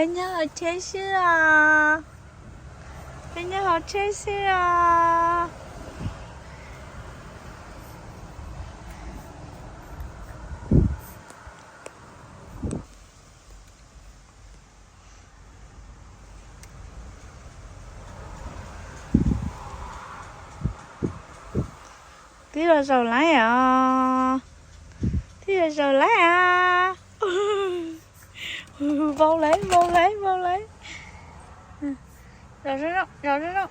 Peb nyob hauv tsheb xwb os. Peb nyob hauv tsheb xwb os. Twb los zaum lawm os. Twb los zaum lawm os. Vau lawm, vau lawm, vau lawm. Zov zoo, zov zoo.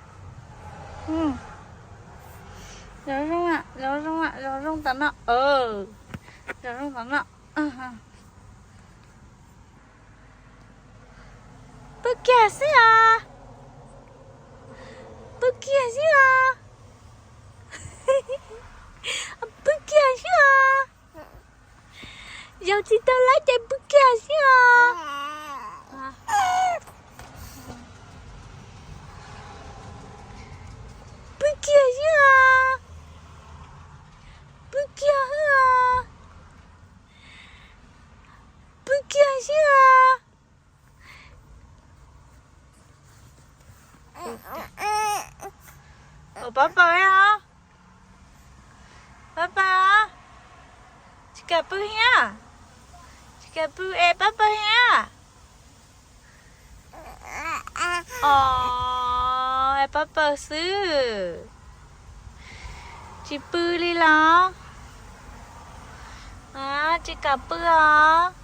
Zov zoo, zov zoo, zov zoo tom no. Zov zoo tom no. Pw kiag xwb os. Pw kiag xwb os. Pw kiag xwb os. Zaum tsis tau lawm ces pw kiag xwb os. Pw kiag xwb os. Pw kiag xwb os. Pw kiag xwb os. Ua pab pawg os. Pab pawg os. Tsis kam pw thiab. Tsis kam pw es pab pawg thiab. Os, pab pawg xwb. Tsis pw li los? Tsis kam pw os.